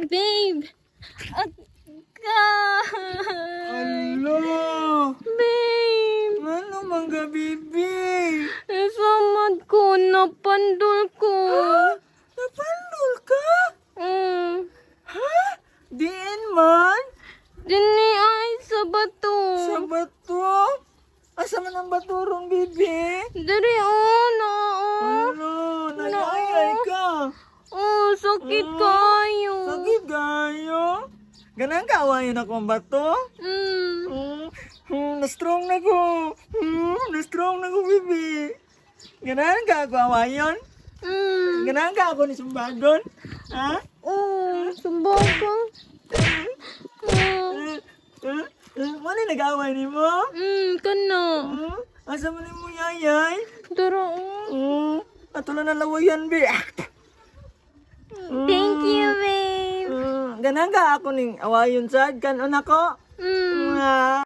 Babe! Agay! Alo! Babe! Ano mga bibi? Samad ko, napandol ko. Napandol ka? Ha? Diin man? Dini ay sa bato. Sa bato? Asa man ang bato ron, bibi? Diri oh, na oh. Alo, nag-ayay ka. Oh, sakit kayo. Sakit kayo. Ganang ka awayon ako ang bato? Na-strong na ko. Na-strong na ko, bibi. Ganahan ka ako awayon? Ganahan ka ako ni Sumbagon? Ha? Oh, sumbong ka. Oh. Mo ni nag-away ni mo? Kana. Asa man ni mo yayay? Dara oh. Ato na nalawayan, be. Ah. Thank you, babe. Ganahan ka ako ning awayon sad kanon ako? Ah.